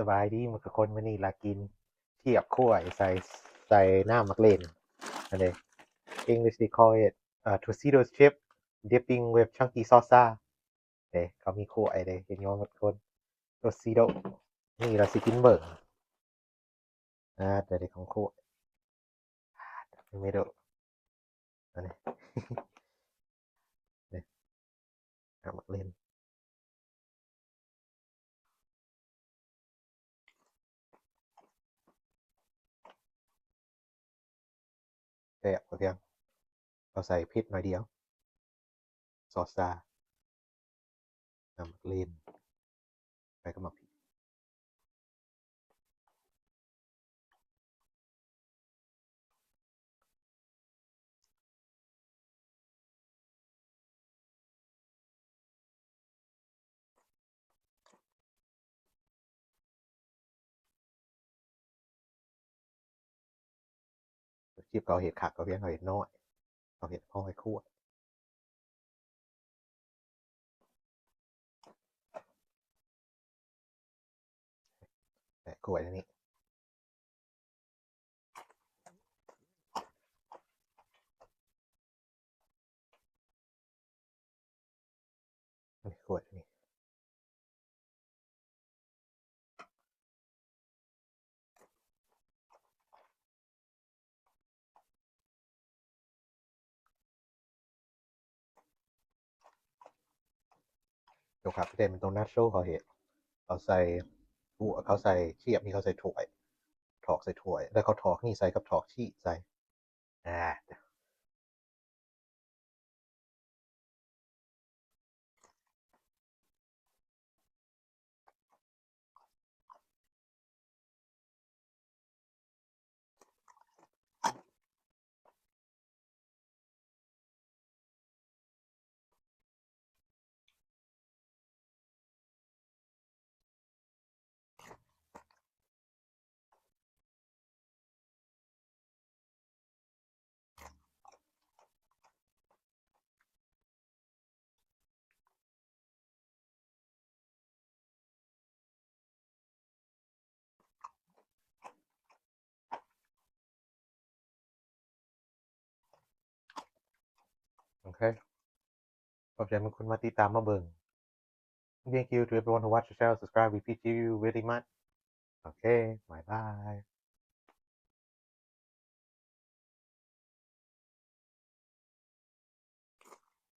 ສະບາຍດີໝົດທຸກຄົນ, ມື້ນີ້ລາກິນທຽບຂົ້ວໃສ່ ໃສ່ນ້ຳໝາກເລັ່ນ ອັນນີ້ English they call it uh, Tuxedo chip dipping with chunky salsa ເດ້ ເຂົາມີຂົ້ວໃຫ້ເດ້ ເຫັນບໍ່ໝົດທຸກຄົນ Tuxedo ນີ້ລາຊິກິນເບິ່ງ ອ່າ ແຕ່ເດັກຂອງໂຄດ ເມນູ ອັນນີ້ ນີ້ ນ້ຳໝາກເລັ່ນ ແຊບ ພຽງ ເຮົາໃສ່ເຜັດໜ້ອຍດຽວ ຊອດຊາ ນ້ຳໝາກເລັ່ນ ໃສ່ກັບໝາກພິກ ຄລິບເຂົາເຮັດຄັກ ເຂົາພຽງເຂົາເຮັດນ້ອຍ ເຂົາເຮັດພໍໃຫ້ຄົວ ແປະຖ້ວຍນີ້ ຖ້ວຍນີ້ ໂຕຄັກແທ້ ແມ່ນໂຕນັດໂຊເຂົາເຮັດ ເຂົາໃສ່ ເຂົາໃສ່ທຽບນີ້ ເຂົາໃສ່ຖ້ວຍ ຖອກໃສ່ຖ້ວຍ ແລ້ວເຂົາຖອກນີ້ໃສ່ກັບຖອກຊີສໃສ່ ອ່າ ໂອເຄ ຂອບໃຈໝົດທຸກຄົນມາຕິດຕາມມາເບິ່ງ Thank you to everyone who watch the channel, subscribe, we appreciate you very much. ໂອເຄ ບາຍບາຍ.